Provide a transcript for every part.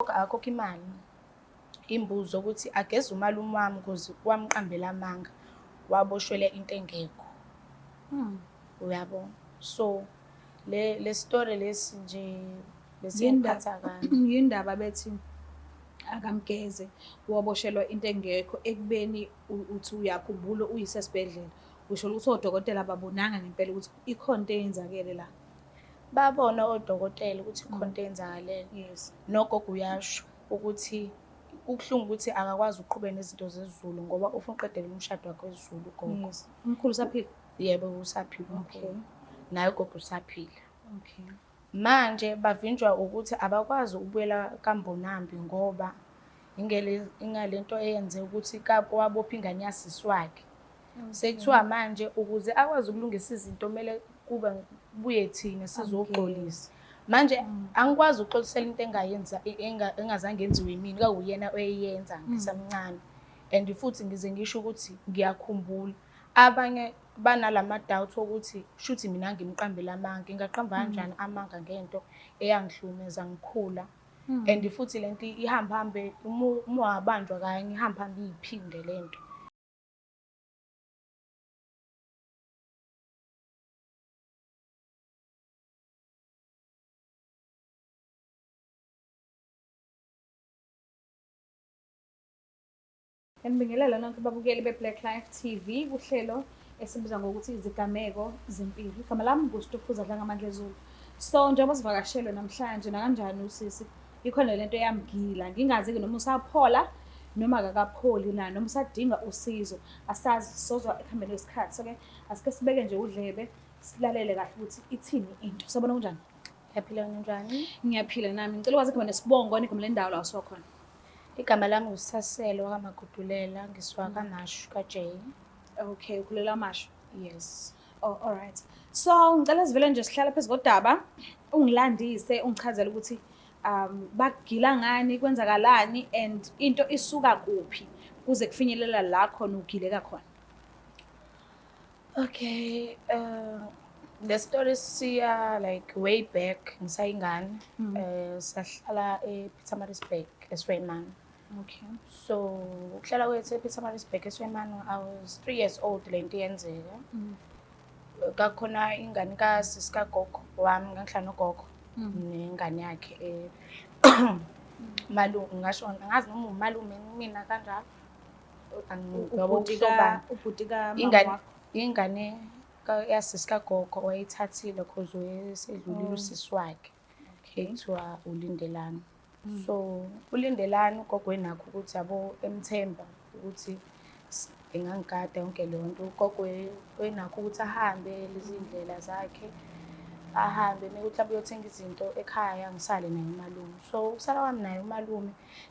Akakhokhe imali imbuzo ukuthi ageze umalume wami cause wamqambela amanga, waboshwelwa into engekho. Uyabo? So le story lesi nje besingiphatha kabi. Yindaba bethi akamgeze waboshelwa into engekho ekubeni uthi uyakhumbula uyise esibhedlela. Usho ukuthi odokotela ababonanga ngempela ukuthi ikhona into eyenzakele la. Babona odokotela ukuthi khona into eyenzakalele. Nogogo uyasho ukuthi kubuhlungu ukuthi akakwazi ukuqhubeka nezinto zesiZulu ngoba ufuna uqedela umshado wakhe wesiZulu ugogo. Umkhulu usaphila? Yebo, usaphila umkhulu. Naye ugogo usaphila. Manje bavinjwa ukuthi abakwazi ukubuyela kaMbonambi ngoba ingalento eyenze ukuthi wabopha ingane yasisi wakhe. Sekuthiwa manje ukuze akwazi ukulungisa izinto kumele kube kubuye thina sizoxolisa. Manje angikwazi ukuxolisela into engayenza engazange yenziwe yimina, kwakuyena oyeyenza ngisamncane. And futhi ngize ngisho ukuthi ngiyakhumbula. Abanye banalama doubt okuthi shuthi mina ngimqambela amanga, ngingaqamba kanjani amanga ngento eyangihlukumeza ngikhula. And futhi lento ihamba hambe uma wabanjwa kanye ihamba hambe iyiphinde lento. Ngiyanibingelela nonke babukeli be-Black Life TV kuhlelo esibiza ngokuthi izigameko zempilo. Igama lami nguStufuza Dlangamandla Zulu. So njengoba sivakashelwe namhlanje nakanjani usisi ikhona lento eyamgila ngingazi-ke noma usaphola noma akakapholi na noma usadinga usizo asazi sozwa ekuhambeni kwesikhathi. So-ke asike sibeke nje udlebe silalele kahle ukuthi ithini into. Sabona kunjani? Ngiyaphila, wena unjani? Ngiyaphila nami. Ngicela ukwazi igama nesibongo negama lendawo la usuka khona. Igama lami nguSithaselo wakaMagudulela, ngisuka KaMashu ka-J. Okay, ukhulela KaMashu? Yes. Oh, all right. So ngicela sivele nje sihlale phezu kodaba, ungilandise, ungichazele ukuthi bakugila ngani, kwenzakalani and into isuka kuphi kuze kufinyelela la khona ugileka khona. Okay, the story siya like way back ngisayingane. Sahlala ePietermaritzburg eSwayimane. So ukuhlala kwethu ePietermaritzburg eSwayimane, I was 3 years old lento yenzeka. Kakhona ingane kasisi kagogo wami, ngangihlala nogogo nengane yakhe malume, ngasho angazi noma umalume mina kanjalo. Ubhuti ka mama wakho. Ingane yasisi kagogo wayithathile cause wayesedlulile usisi wakhe. Ekuthiwa uLindelani. So uLindelani ugogo wenakho ukuthi yabo emthemba ukuthi engangigada yonke leyo nto. Ugogo wenakho ukuthi ahambe lezi ndlela zakhe, ahambe mekuthi mhlawumbe uyothenga izinto ekhaya ngisale naye umalume. So ukusala kwami naye umalume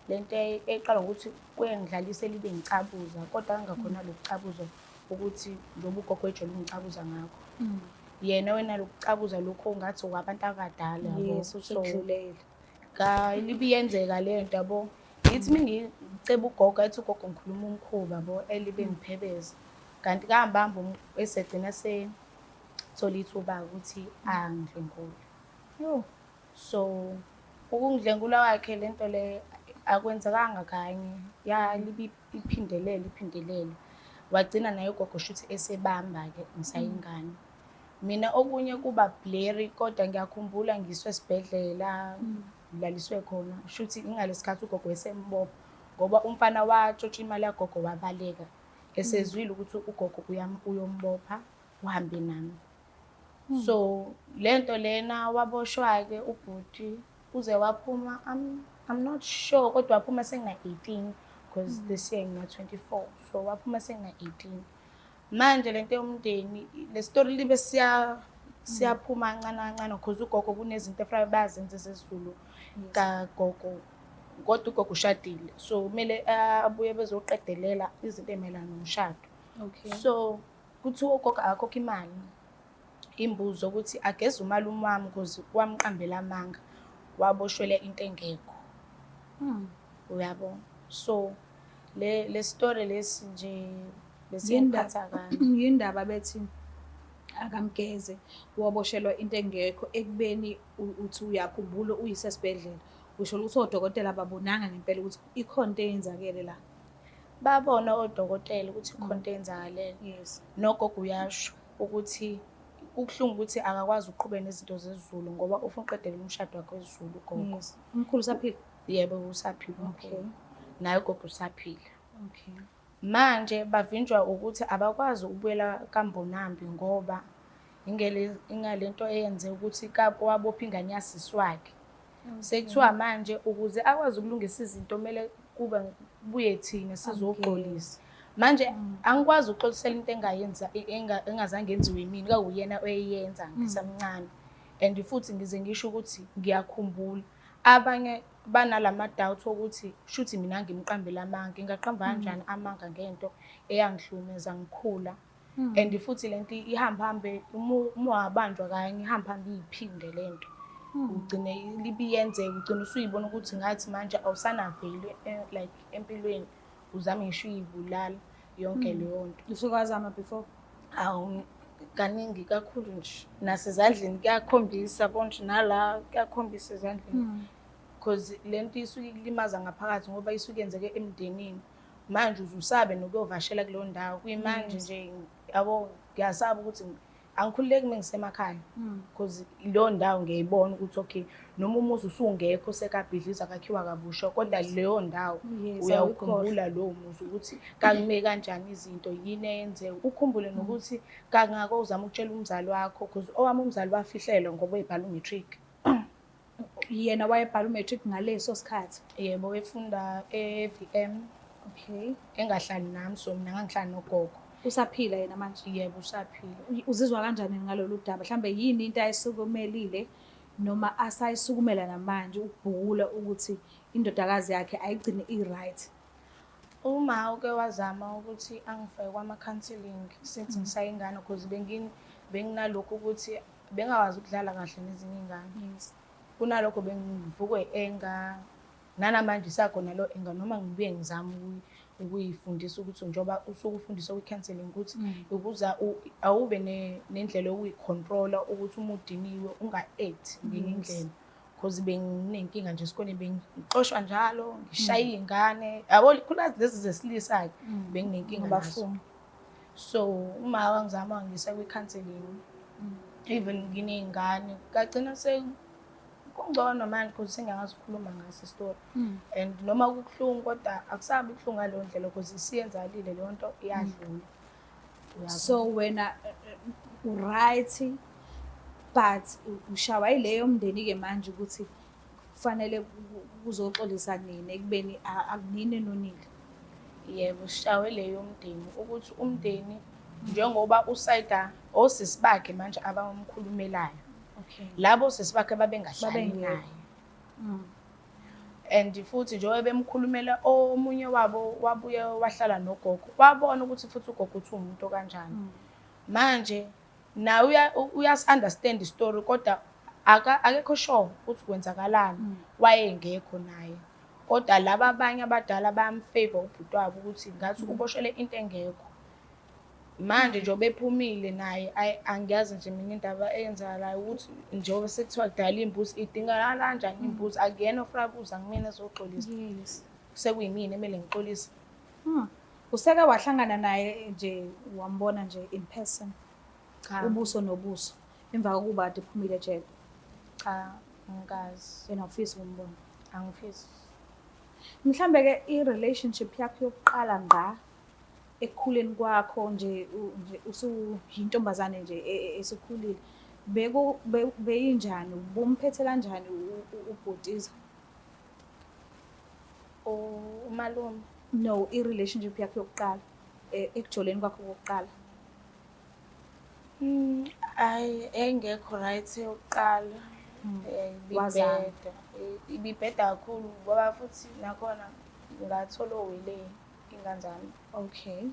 lento eqala ngokuthi kuyangidlalisa libe ngicabuza, kodwa kangakhona lokucabuza ukuthi njengoba ugogo ejwayele ukungicabuza ngakho. Yena wena lokucabuza lokho ngathi okwabantu abadala yabo. Yes, usekudlulele. Libe iyenzeka le nto yabo. Ngithi mengiceba ugogo athi ugogo ngikhuluma umkhuba yabo, elibe ngiphebeza. Kanti kahamba hamba esegcina sethola ithuba ukuthi angidlwengule. So ukungidlwengula kwakhe lento le akwenzekanga kanye, yalibe iphindelele iphindelele. Wagcina naye ugogo shuthi esebamba-ke ngisayingane. Mina okunye kuba blurry kodwa ngiyakhumbula ngiswe esibhedlela, ngilaliswe khona. Shuthi ingalesi sikhathi ugogo wayesembopha ngoba umfana watshontsha imali yagogo wabaleka. Esezwile ukuthi ugogo uyombopha uhambe nami. So lento lena waboshwa-ke ubhuti uze waphuma, I'm not sure kodwa waphuma sengina-18 because this year ngina-24. So waphuma sengina-18. Manje lento yomndeni le story libe siyaphuma kancane kancane because ugogo kunezinto efanele bazenze zesiZulu kagogo. Kodwa ugogo ushadile so kumele abuye bezoqedelela izinto ey'mayelana nomshado. So kuthiwa ugogo akakhokhe imali imbuzo ukuthi ageze umalume wami cause wamqambela amanga, waboshwelwa into engekho. Uyabo? So le story lesi nje besingiphatha kabi. Yindaba bethi akamgeze waboshelwa into engekho ekubeni uthi uyakhumbula uyise esibhedlela. Usho ukuthi odokotela ababonanga ngempela ukuthi ikhona into eyenzakele la. Babona odokotela ukuthi ikhona into eyenzakalele. Yes. Nogogo uyasho ukuthi kubuhlungu ukuthi akakwazi ukuqhubeka nezinto zesiZulu ngoba ufuna uqedela umshado wakhe wesiZulu ugogo. Yes. Umkhulu usaphila? Yebo, usaphila Okay. umkhulu. Naye ugogo usaphila. Okay. Manje bavinjwa ukuthi abakwazi ukubuyela kaMbonambi ngoba ingalento eyenze ukuthi wabopha ingane yasisi wakhe. Sekuthiwa manje ukuze akwazi ukulungisa izinto kumele kube kubuye thina sizoxolisa. Manje angikwazi ukuxolisela into engayenza engazange yenziwe yimina, kwakuyena oyeyenza ngisamncane. And futhi ngize ngisho ukuthi ngiyakhumbula. Abanye banalama doubt ukuthi shuthi mina ngimqambela amanga, ngingaqamba kanjani amanga ngento eyangihlukumeza ngikhula. And futhi lento ihamba hambe uma wabanjwa kanye ihamba hambe iyiphinde lento. Ugcine libiyenzeka, ugcine usuyibona ukuthi ngathi manje awusana value like empilweni, uzame ngisho uyibulala yonke leyo nto. Usuke wazama before? Awu, kaningi kakhulu nje. Nasezandleni kuyakhombisa bonje, nala kuyakhombisa ezandleni. Because lento isuke ikulimaza ngaphakathi ngoba isuke yenzeke emndenini. Manje uzusabe nokuyovashela kuleyo ndawo. Kuyimanje nje yabo ngiyasaba ukuthi angikhululeki uma ngisemakhaya. Because leyo ndawo ngiyayibona ukuthi okay, noma umuzi usungekho sekabhidliza kakhiwa kabusha, kodwa leyo ndawo uyawukhumbula lowo muzi ukuthi kakume kanjani izinto, yini eyenzeka. Ukhumbule nokuthi kangako uzama ukutshela umzali wakho, because owami umzali wafihlelwa ngoba wayebhala u-matric. Yena wayebhala u-matric ngaleso sikhathi? Yebo, wayefunda e-VM. Okay. Engahlali nami, so mina ngangihlala nogogo. Usaphila yena manje? Yebo, usaphila. Uzizwa kanjani ngalolu daba? Mhlambe yini into ayisukumelile noma asayisukumela namanje ukubhukula ukuthi indodakazi yakhe ayigcine i-right? Uma uke wazama ukuthi angifake kwama-counselling since ngisayingane, because benginalokhu ukuthi bengakwazi ukudlala kahle nezinye iy'ngane. Yes. Kunalokho bengivukwe enga, nanamanje isakhona lo enga, noma ngibuye ngizame ukuyifundisa ukuthi njengoba usuke ufundiswa kwi-counselling ukuthi ukuze awube nendlela yokuyicontrola ukuthi uma udiniwe unga-act ngenye indlela. Because benginenkinga nje esikoleni, bengixoshwa njalo, ngishaya iy'ngane. Yabo, khulazi lezi zesilisa-ke, benginenkinga nazo. So uma wangizama ngisa kwi-counselling, even nginey'ngane, kagcina kungcono manje because sengiyakwazi ukukhuluma ngaso isitori. And noma kubuhlungu kodwa akusabi buhlungu ngaleyo ndlela because isiyenzalile leyo nto, iyadlula. So wena right, but ushawa yileyo mndeni-ke manje ukuthi kufanele kuzoxolisa nina ekubeni akunini enonile. Yebo, sishawe leyo mndeni ukuthi umndeni njengoba usayida osisi bakhe manje abamkhulumelayo. Okay. Labo sisi bakhe babengahlali naye. And futhi njengoba bemkhulumela omunye wabo wabuye wahlala nogogo. Wabona ukuthi futhi ugogo uthi umuntu kanjani. Manje naye uyas-understand story kodwa akekho sure ukuthi kwenzakalani. Wayengekho naye. Kodwa laba abanye abadala bayamfavor ubhuti wabo ukuthi ngathi uboshele into engekho. Manje njengoba ephumile naye angiyazi nje mina indaba eyenzakalayo ukuthi njengoba sekuthiwa kudala imbuzi idingakala kanjani imbuzi, akuyena ofuna kuza kumina ezoxolisa. Yes. Sekuyimina emele ngixolise. Useke wahlangana naye nje wambona nje in person? Cha. Ubuso nobuso emva kokuba kade ephumile ejele? Cha, angikazi. Wena awufisi ukumbona? Angifisi. Mhlambe ke i-relationship yakho yokuqala ngqa ekukhuleni kwakho nje usuyintombazane nje esikhulile, beyinjani, ubumphethe kanjani ubhutiza? Umalume? No, i-relationship yakho yokuqala, ekujoleni kwakho kokuqala. Ayi, engekho right yokuqala. Wazama. Ibibheda kakhulu ngoba futhi nakhona ngathola owele ingane zami. Okay.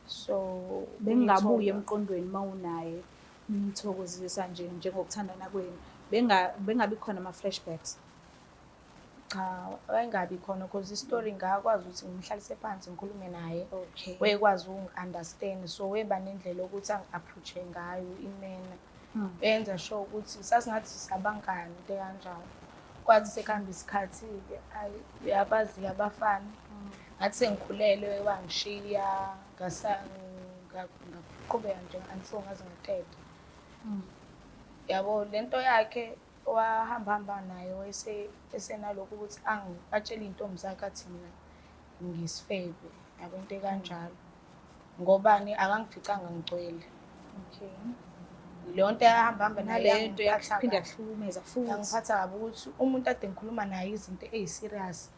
So bengingabuyi emqondweni mawunaye nithokozisa nje njengokuthandana kwenu, bengabi khona ama-flashbacks? Cha, wayengabi khona because isitori ngakwazi ukuthi ngimhlalise phansi ngikhulume naye. Okay. Wayekwazi ukungi-understand, so weba nendlela yokuthi angi-approach-e ngayo imena. Enza sure ukuthi sasingathi sabangani into kanjalo. Kwathi sekuhamba isikhathi-ke, ayi uyabazi-ke abafana. Ngathi sengikhulelwe wangishiya, ngaqhubeka nje until ngaze ngaqeda. Yabo le nto yakhe wahamba hamba nayo esenalokhu ukuthi atshele iy'ntombi zakhe athi mina ngisifebe, yabo into ekanjalo. Ngobani? Akangificanga ngigcwele. Okay. Leyo nto eyahamba hamba nayo Naleyo nto yangiphatha yaphinde kabi. yakuhlukumeza futhi. Yangiphatha kabi ukuthi umuntu ade ngikhuluma naye izinto ey'serious,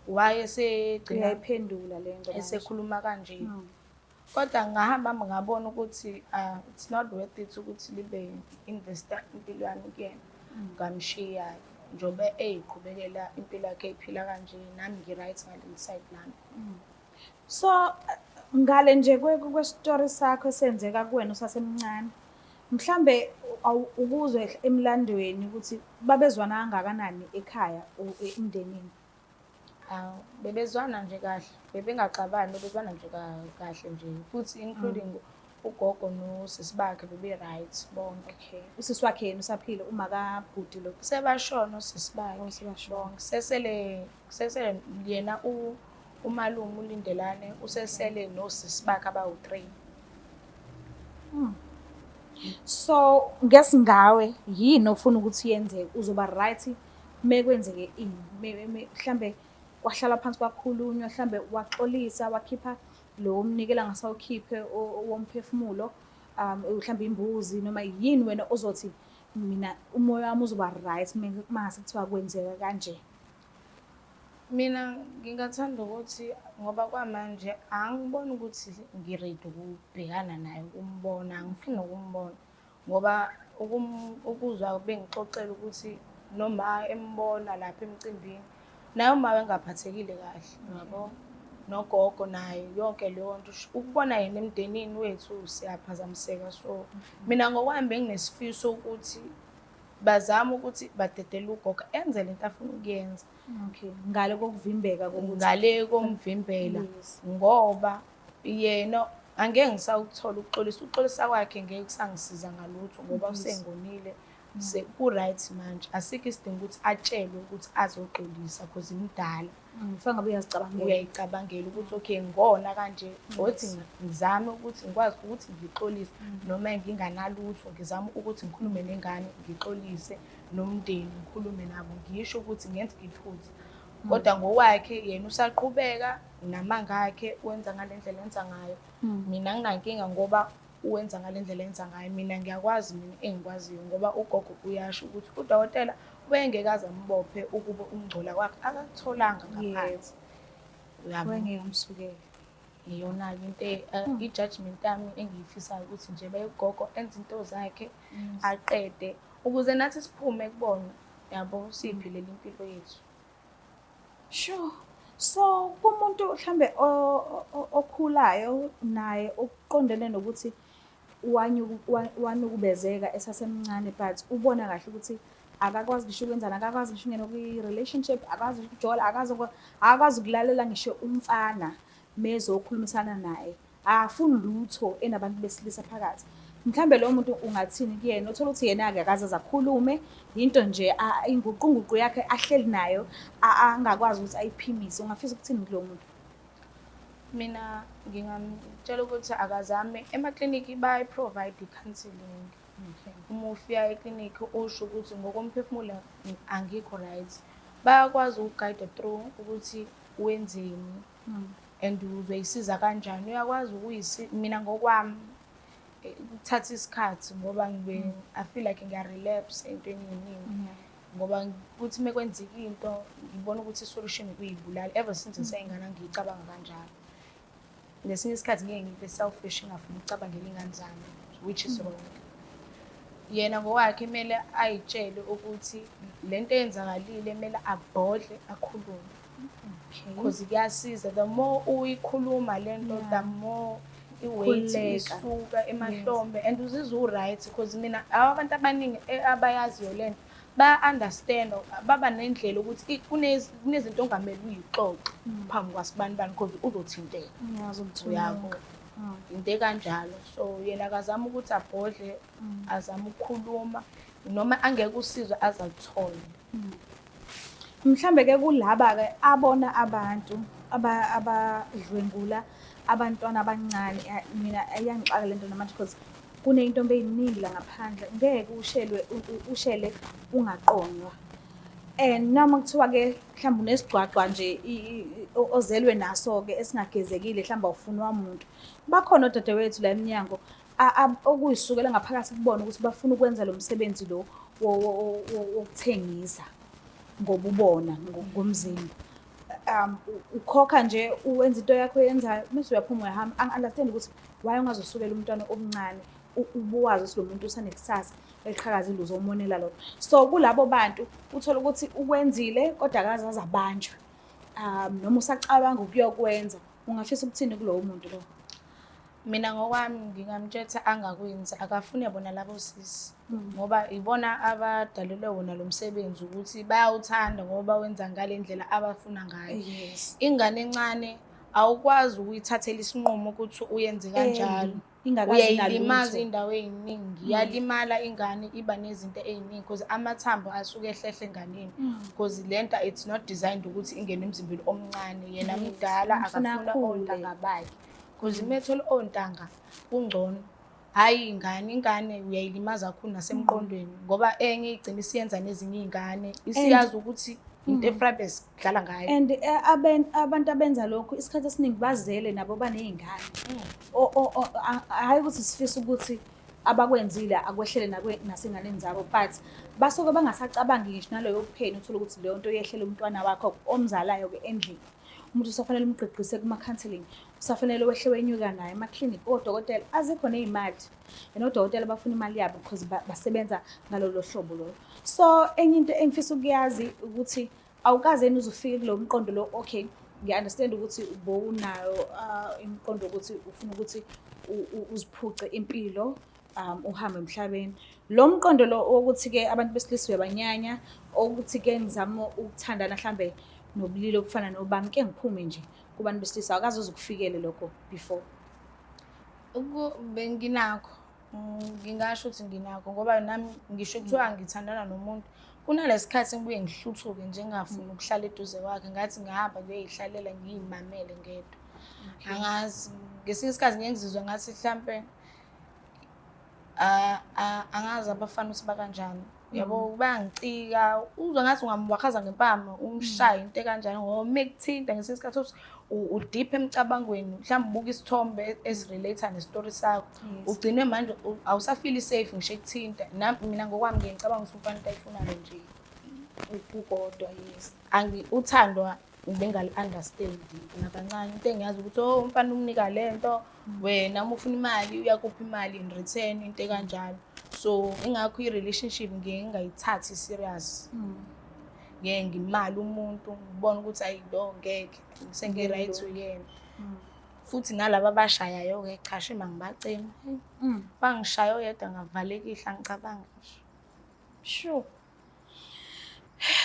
wayesegcina Uyayiphendula le nto manje. esekhuluma kanje. Kodwa ngahamba hamba ngabona ukuthi it's not worth it ukuthi libe investa impilo yami kuyena. Ngamshiya njengoba eyiqhubekela impilo yakhe eyiphila kanje, nami ngi-right ngaleli side lami. So ngale nje kwe-story sakho esenzeka kuwena usasemncane, mhlambe ukuzwe emlandweni ukuthi babezwana kangakanani ekhaya emndenini? Awu, bebezwana nje kahle, bebengaxabani, bebezwana nje kahle nje, futhi including ugogo nosisi bakhe bebe-right bonke. Okay. Usisi wakhe yena usaphila, uma kabhuti lo? Sebashona osisi bakhe. Oh, sebashona. Bonke. Sesele yena umalume uLindelane usesele nosisi bakhe abawu-3. So ngesingawe yini ofuna ukuthi yenzeke? Uzoba right mekwenzeke ini? Mhlambe kwahlala phansi kwakhulunywa, mhlambe waxolisa, wakhipha lo mnikelo angasawukhiphe womphefumulo, mhlambe imbuzi noma yini wena ozothi mina umoya wami uzoba right mase kuthiwa kwenzeka kanje? Mina ngingathanda ukuthi, ngoba kwamanje angiboni ukuthi ngi-ready ukubhekana naye, ukumbona, angifuni nokumbona. Ngoba ukuzwa bengixoxela ukuthi noma embona lapha emcimbini, naye uma engaphathekile kahle, yabo. Nogogo naye yonke leyo nto, ukubona yena emndenini wethu siyaphazamiseka. So mina ngokwami benginesifiso ukuthi bazame ukuthi badedele ugogo enze lento afuna ukuyenza. Okay. Ngale kokuvimbeka kokuthi Ngale komvimbela. Yes. Ngoba yena angeke ngisawukuthola ukuxolisa, ukuxolisa kwakhe ngeke kusangisiza ngalutho ngoba usengonile. Ku-right manje, asikho isidingo ukuthi atshelwe ukuthi azoxolisa cause mdala. Kufanele ngabe uyazicabangela. Uyayicabangela ukuthi okay ngona kanje, othi ngizame ukuthi ngikwazi ukuthi ngixolise noma nginganalutho, ngizame ukuthi ngikhulume nengane, ngixolise nomndeni, ngikhulume nabo, ngisho ukuthi ngenze iphutha. Kodwa ngokwakhe yena usaqhubeka namanga akhe, wenza ngale ndlela enza ngayo. Mina anginankinga ngoba uwenza ngale ndlela enza ngayo. Mina ngiyakwazi mina engikwaziyo ngoba ugogo uyasho ukuthi udokotela ubengeke aze ambophe ukuba ukungcola kwakhe akakutholanga ngaphansi. Uyabo? Wengeke amsukele. Iyona-ke into i-judgment yami engiyifisayo ukuthi nje beyogogo enze into zakhe aqede ukuze nathi siphume kubona, yabo, siyiphilele impilo yethu. Sure. So kumuntu mhlambe okhulayo naye okuqondene nokuthi wanukubezeka esasemncane, but ubona kahle ukuthi akakwazi ngisho ukwenzani, akakwazi ngisho ukungena kwi-relationship, akakwazi ngisho ukujola, akakwazi ukulalela ngisho umfana mezokhulumisana naye, akafuni lutho enabantu besilisa phakathi. Mhlambe lo muntu ungathini kuyena? Uthola ukuthi yena-ke akaze aze akhulume, into nje inguqunguqu yakhe ahleli nayo, angakwazi ukuthi ayiphimise. Ungafisa ukuthini kulowo muntu? Mina ngingamtshela ukuthi akazame emaklinikhi, bayayi-provide i-counselling. Uma ufika eklinikhi usho ukuthi ngokomphefumulo angikho right, bayakwazi ukugayida through ukuthi wenzeni and uzoyisiza kanjani. Uyakwazi mina ngokwami kuthatha isikhathi ngoba I feel like ngiya-relapse ey'ntweni ey'ningi. Ngoba kuthi uma kwenzeka into ngibona ukuthi i-solution ukuyibulala. Ever since ngiseyingane ngiyicabanga kanjalo. Ngesinye isikhathi ngeke ngibe selfish ngingafuni ukucabangela iy'ngane zami, which is wrong. Yena ngokwakhe kumele ay'tshele ukuthi lento eyenzakalile kumele abhodle akhulume. Because kuyasiza, the more uyikhuluma lento, the more i-weight Khululeka. isuka emahlombe and uzizwa u-right. Because mina abantu abaningi abayaziyo lento baya-understand, baba nendlela ukuthi kunezinto ongamele uyixoxe phambi kwasibanibani because uzothinteka. Ngiyazomthunga. Uyabo. Into ekanjalo. So yena akazame ukuthi abhodle, azame ukukhuluma noma angeke usizo aze aluthole. Mhlambe-ke kulaba-ke abona abantu abadlwengula abantwana abancane, mina iyangixaka lento namanje because kuney'ntombi ey'ningi la ngaphandle, ngeke ushelwe ushele ungaqonywa. And noma kuthiwa-ke mhlawumbe unesigcwagcwa nje ozelwe naso-ke esingagezekile, mhlawumbe awufunwa muntu. Bakhona odadewethu la emnyango okuyisukela ngaphakathi kubona ukuthi bafuna ukwenza lo msebenzi lo wokuthengisa ngobubona ngomzimba. Ukhokha nje uwenza into yakho oyenzayo mase uyaphuma uyahamba. Angi-understand ukuthi why ungazosukela umntwana omncane ubuwazi ukuthi lo muntu usanekusasa eliqhakazile, uzomonela lona. So kulabo bantu uthola ukuthi ukwenzile kodwa akaze aze abanjwe, noma usacabanga ukuyokwenza, ungafisa ukuthini kulowo muntu lo? Mina ngokwami ngingamtshetha angakwenzi, akafune bona labo sisi, ngoba ibona abadalelwe wona lo msebenzi ukuthi bayawuthanda ngoba bawenza ngale ndlela abafuna ngayo. Ingane encane awukwazi ukuyithathela isinqumo ukuthi uyenze kanjalo. Ingakazi Uyayilimaza nalutho. Indawo ey'ningi, iyalimala ingane, iba nezinto ey'ningi because amathambo asuke ehlehle enganeni, because lento it's not designed ukuthi ingene emzimbeni omncane. Yena mdala, Ufuna akafuna akhule. Ontanga bakhe, because uma ethola ontanga kungcono, hhayi ingane. Ingane uyayilimaza kakhulu nasemqondweni, ngoba enye igcina isiyenza nezinye iy'ngane, isiyazi ukuthi into efrabe sidlala ngayo. And abantu abenza lokhu isikhathi esiningi bazele nabo baney'ngane. Hhayi ukuthi sifisa ukuthi abakwenzile akwehlele nasenganeni zabo, but basuke bangasacabangi ngisho naleyo pain. Uthole ukuthi leyo nto yehlele umntwana wakho omzalayo-ke endlini. Umuntu usafanele umgqigqise kuma-counselling, usafanele wehle wenyuka naye emaklinikhi, odokotela, azikho ney'mali. And odokotela bafuna imali yabo because basebenza ngalolo hlobo lolo. So enye into engifisa ukuyazi ukuthi awukaze yini uze ufike kulo mqondo lo? Okay, ngiya-understand ukuthi bowunayo imiqondo ukuthi ufuna ukuthi uziphuce impilo, uhambe emhlabeni. Lo mqondo lo wokuthi-ke abantu besilisa uyabanyanya, ukuthi-ke ngizame ukuthandana mhlambe nobulili obufana nobami, ke ngiphume nje kubantu besilisa, awukaze uze ukufikele lokho before? Benginakho. Ngingasho ukuthi nginakho, ngoba nami ngisho kuthiwa ngithandana nomuntu, kunalesi sikhathi ngibuye ngihluthuke nje, ngingafuni ukuhlala eduze kwakhe, ngathi ngihamba ngiyoyihlalela ngiyimamele ngedwa. Angazi, ngesinye isikhathi ngike ngizizwe ngathi hlampe angazi abafana ukuthi bakanjani, yabo, bayangicika, uzwe ngathi ungamwakhaza ngempama umshaye into ekanjani, ngoba uma ekuthinta ngesinye isikhathi uthi udiphe emcabangweni, mhlawumbe ubuka isithombe esi-relate nesitori sakho, ugcine manje awusafili safe ngisho ekuthinta. Nami mina ngokwami ngiye ngicabanga ukuthi umfana into ayifunayo nje Kukodwa, yes. Uthando bengali-understand nakancane. Into engiyazi ukuthi, oh, umfana umnika lento, wena uma ufuna imali uyakupha imali in return, into ekanjalo. So ingakho i-relationship ngiye ngingayithathi serious. Ngeke ngimali umuntu ngibone ukuthi ayi, lo ngeke sengi-right uyena. Futhi nalaba abashayayo-ke, cha, shame, angibacimi. Bangishaya oyedwa ngavaleka ihla, ngicabanga nje. Sure.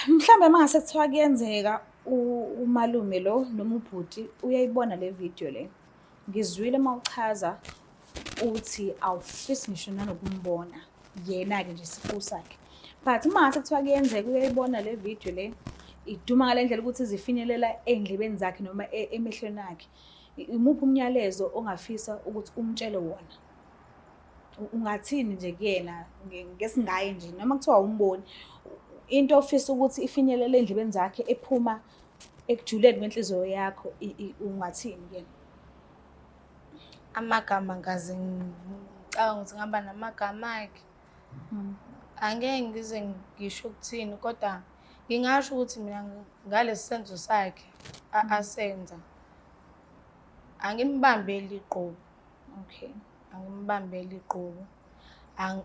Mhlambe uma ngase kuthiwa kuyenzeka umalume lo noma ubhuti uyayibona le video le. Ngizwile uma uchaza uthi awufisi ngisho nanokumbona yena-ke nje siqu sakhe. But uma ngase kuthiwa kuyenzeka uyayibona le video le, iduma ngale ndlela ukuthi izifinyelela ey'ndlebeni zakhe noma emehlweni akhe, imuphi umyalezo ongafisa ukuthi umtshele wona? Ungathini nje kuyena ngesingaye nje, noma kuthiwa awumboni, into ofisa ukuthi ifinyelele ey'ndlebeni zakhe ephuma ekujuleni kwenhliziyo yakho, ungathini kuyena? Amagama ngaze ngicabanga ukuthi ngihamba namagama akhe. Angeke ngize ngisho ukuthini, kodwa ngingasho ukuthi mina ngalesi senzo sakhe asenza, angimbambeli igqubu. Angimbambeli igqubu.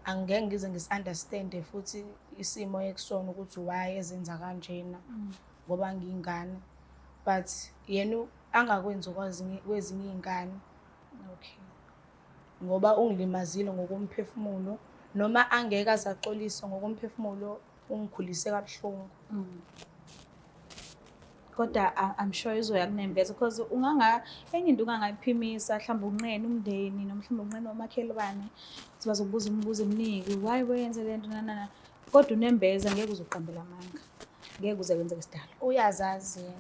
Angeke ngize ngisi-understand-e futhi isimo ekusona ukuthi why ezenza kanjena, ngoba ngiyingane. But yena angakwenzi kwezinye iy'ngane. Ngoba ungilimazile ngokomphefumulo, noma angeke aze axolise ngokomphefumulo, ungikhulise kabuhlungu. Kodwa I'm sure izoya kunembeza because enye into ungangayiphimisa, mhlawumbe unqene umndeni noma mhlawumbe unqene omakhelwane ukuthi bazokubuza imibuzo eminingi, why wenze le nto nanana, kodwa unembeza ngeke uze uqambele amanga. Ngeke kuze kwenzeke isidalo. Uyazazi yena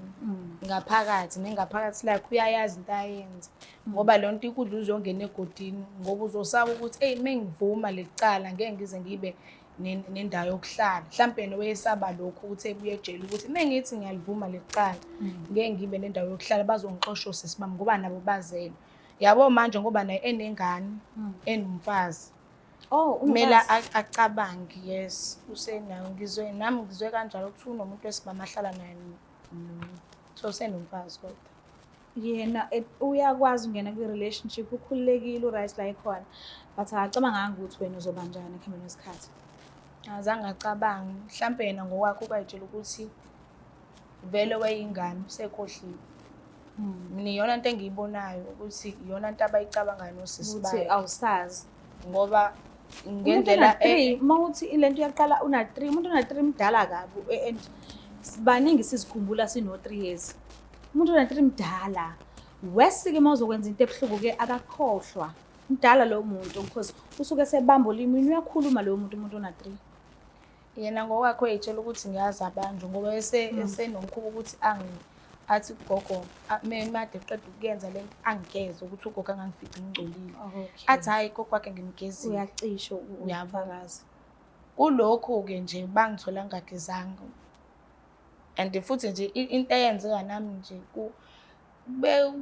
ngaphakathi nengaphakathi lakhe, uyayazi into ayenza, ngoba le nto ikudla uzongena egodini, ngoba uzosaba ukuthi eyi, uma ngivuma leli cala ngeke ngize ngibe nendawo yokuhlala. Mhlampe yena wayesaba lokho ukuthi ebuye ejele, ukuthi uma ngithi ngiyalivuma leli cala ngeke ngibe nendawo yokuhlala, bazongixosha osisi bami ngoba nabo bazele. Yabo manje ngoba naye enengane, enomfazi. Oh, kumele acabange, yes, usenayo. Ngizwe nami ngizwe kanjalo ukuthi unomuntu wesimame ahlala naye, so usenomfazi kodwa. Yena uyakwazi ukungena kwi-relationship, ukhululekile, u-right la ekhona, but akacabanganga ukuthi wena uzoba njani ekuhambeni kwesikhathi. Azange acabange, mhlampe yena ngokwakhe ukayitshela ukuthi vele wayeyingane, usekhohliwe. Mina iyona nto engiyibonayo ukuthi iyona nto abayicabangayo nosisi ukuthi bakhe. Awusazi. Ngoba umuntu ngendlela ona-3, uma uthi le nto iyaqala una-3, umuntu ona-3 mdala kabi, and baningi sizikhumbula sino-3 years. Umuntu ona-3 mdala. Worse-ke uma uzokwenza into ebuhlungu-ke akakhohlwa. Mdala lowo muntu because usuke esebamba olimini, uyakhuluma lowo muntu, umuntu ona-3. Yena ngokwakhe uyayitshela ukuthi ngiyazi abantu, ngoba esenomkhuba ukuthi athi ugogo made eqeda ukuyenza le nto angigeze ukuthi ugogo angangifici ngingcolile. Athi hhayi, gogo wakhe ngimgezile. Uyacisha Uyabo. ubufakazi. Kulokhu-ke nje bangithola ngingagezanga. And futhi nje into eyenzeka nami nje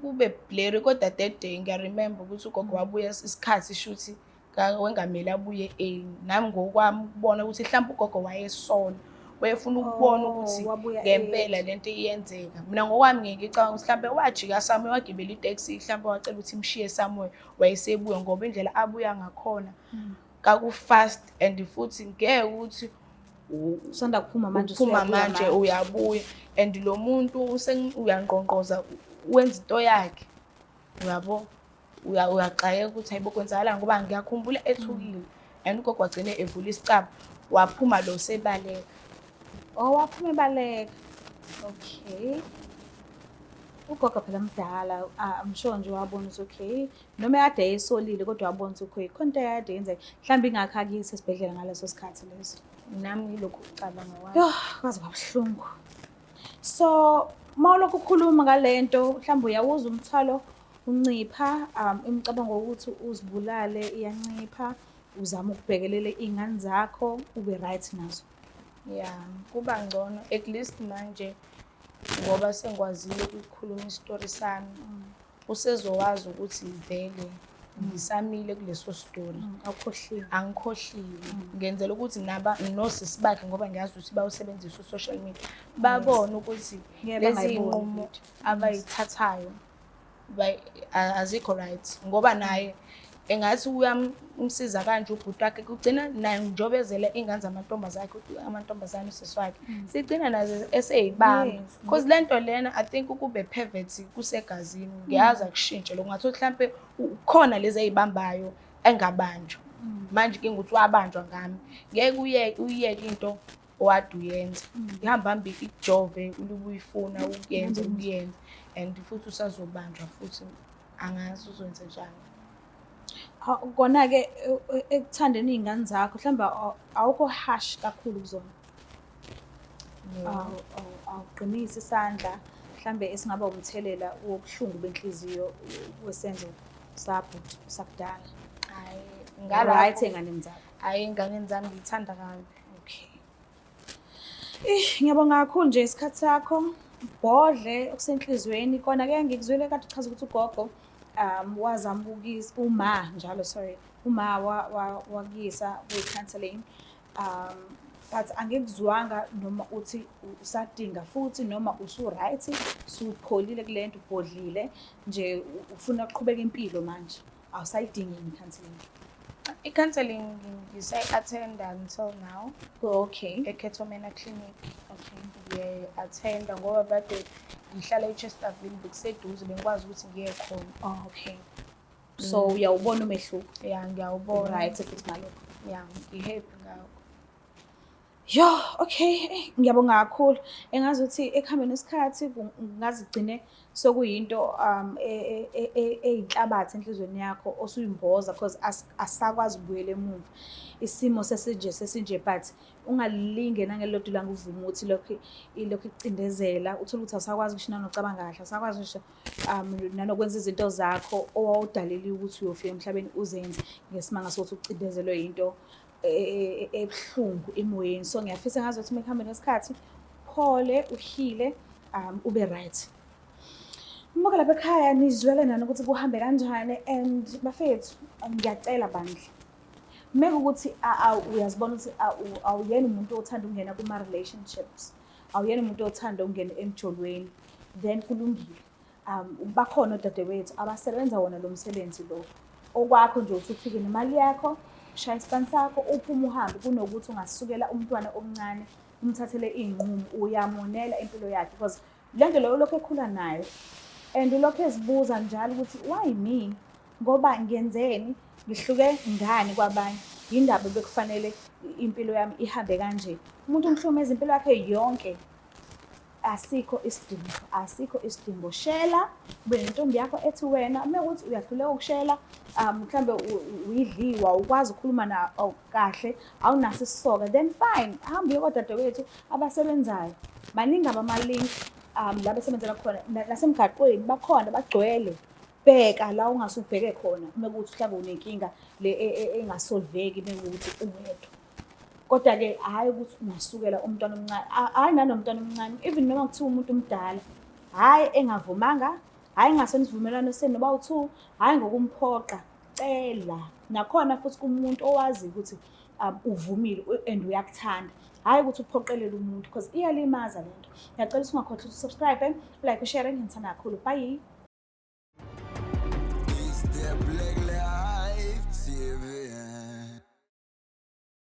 kube blurry, kodwa that day ngiya-remember ukuthi ugogo wabuya isikhathi shuthi wengamele abuye early. Nami ngokwami ukubona ukuthi mhlawumbe ugogo wayesola, wayefuna ukubona Oh, ukuthi wabuya ngempela early. lento iyenzeka. Mina ngokwami ngiye ngicabanga ukuthi mhlawumbe wajika somewhere, wagibela iteksi, mhlawumbe wacela ukuthi imshiye somewhere, wayesebuya, ngoba indlela abuya ngakhona kaku-fast, and futhi ngeke ukuthi Usanda kuphuma manje, uphuma usuyabuya. Manje uyabuya, and lo muntu uyangqongqoza, wenza into yakhe, uyabo, uyaxakeka ukuthi hayibo, kwenzakalani, ngoba ngiyakhumbula ethukile and ugogo wagcine evula isicaba, waphuma lo sebaleka. Oh, waphuma ebaleka. Okay. Ugogo phela mdala, I'm sure nje wabona ukuthi okay, noma ekade esolile kodwa wabona ukuthi okay, khona into ekade yenzeka. Mhlawumbe ingakho akuyise esibhedlela ngaleso sikhathi leso. Nami yilokhu ukucabanga kwami. Yoh, kwaze kwabuhlungu. So, uma ulokhu ukhuluma ngale nto, mhlawumbe uyawuzwa umthwalo uncipha, imicabango yokuthi uzibulale iyancipha, uzama ukubhekelela iy'ngane zakho, ube right nazo. Ya, kuba ngcono at least manje ngoba sengikwazile ukukhuluma isitori sami, usezowazi ukuthi vele ngisamile kuleso story. Awukhohliwe. Angikhohliwe, ngenzela ukuthi naba nosisi bakhe, ngoba ngiyazi ukuthi bawusebenzisa u-social media, babone ukuthi Ngeke lezi bangayiboni iy'nqumo futhi. abayithathayo azikho right, ngoba naye engathi uyamsiza kanje ubhuti wakhe, kugcina naye njengoba ezele iy'ngane zamantombazane, amantombazane usisi wakhe sigcina nazo eseyibamba. Because le nto lena, I think ukube pervert kusegazini, ngiyazi akushintshe lokho, ngathola mhlampe khona lezi ey'bambayo engabanjwa. Manje inkinga ukuthi wabanjwa ngami, ngeke uyiyeke into owade uyenza, ihamba hambe ikujove, ulube uyifuna ukuyenza ukuyenza, and futhi usazobanjwa futhi, angazi uzokwenza njani. Kona-ke ekuthandeni iy'ngane zakho, mhlawumbe awukho harsh kakhulu kuzona. No. Awuqinisi isandla, mhlambe esingaba umthelela wobuhlungu benhliziyo wesenzo sabhuti sakudala. Hhayi, Right ngalapho ey'nganeni zakho. Hhayi, ey'nganeni zami ngiyithanda kabi. Okay. Ngiyabonga kakhulu nje isikhathi sakho. Ubhodle okusenhliziyweni. Kona-ke ngikuzwile kade uchaza ukuthi ugogo wazama ukukuyisa, uma njalo, sorry, uma wakuyisa kwi-counselling. But angikuzwanga noma uthi usadinga futhi noma usu-right, usupholile kule nto, ubhodlile nje, ufuna ukuqhubeka impilo manje. Awusayidingi i-counselling. I-counselling ngisayi-attenda until now. E-Cato Manor Clinic. Ngiyayi-attenda ngoba bade ngihlala e-Chesterville, bekuseduze, bengikwazi ukuthi ngiye khona. Oh, okay. So uyawubona umehluko? Ya, ngiyawubona. Right futhi ngalokho. Ya, ngi-happy ngakho. Yo, okay, ngiyabonga kakhulu. Engazuthi ekuhambeni kwesikhathi kungazigcine sokuyinto eyinhlabathi enhliziyweni yakho osuyimboza because asisakwazi ukubuyela emuva. Isimo sesinje sesinje, but ungalinge nangelilodwa ilanga uvume ukuthi lokhu ilokhu ikucindezela, uthole ukuthi awusakwazi ngisho nanocabanga kahle, awusakwazi ngisho nanokwenza izinto zakho owawudaleliwe ukuthi uyofika emhlabeni uzenze, ngesimanga sokuthi ucindezelwe yinto ebuhlungu emoyeni. So ngiyafisa ngazuthi uma ekuhambeni kwesikhathi uphole, uheal-e, ube right. Muke lapha ekhaya nizwele nani ukuthi kuhambe kanjani, and bafethu, ngiyacela bandla. Meke ukuthi uyazibona ukuthi awuyena umuntu othanda ukungena kuma-relationships, awuyena umuntu othanda ukungena emjolweni, then kulungile. Bakhona odadewethu abasebenza wona lo msebenzi lo. Okwakho nje ukuthi ufike nemali yakho, ushaya isipani sakho, uphume uhambe, kunokuthi ungasukela umntwana omncane umthathele iy'nqumo, uyamonela impilo yakhe, because le nto leyo ulokhu ekhula nayo and ulokhu ezibuza njalo ukuthi why me, ngoba ngiyenzeni, ngihluke ngani kwabanye, yindaba bekufanele impilo yami ihambe kanje. Umuntu umhlumeza impilo yakhe yonke. Asikho isidingo, asikho isidingo. Shela, ube nentombi yakho ethi wena, uma kuwukuthi uyahluleka ukushela, mhlambe uyidliwa, awukwazi ukukhuluma kahle, awunaso isisoka, then fine, hamba uye kodadewethu abasebenzayo. Maningi abama-link la besebenzela khona, nasemgaqweni bakhona bagcwele. Bheka la ungase ubheke khona uma kuwukuthi mhlawumbe unenkinga le engasolveki uma kuwukuthi uwedwa. Kodwa-ke hhayi ukuthi ungasukela umntwana omncane, hhayi nanomntwana omncane, even noma kuthiwa umuntu omdala, hhayi engavumanga, hhayi ngasona isivumelwano senu noba u-two, hhayi ngokumphoqa, cela. Nakhona futhi kumuntu owaziyo ukuthi uvumile and uyakuthanda. Hhayi ukuthi uphoqelele umuntu, because iyalimaza le nto. Ngiyacela ukuthi ungakhohlwa ukuthi usubscribe, like, ushare, ngithanda kakhulu. Bye.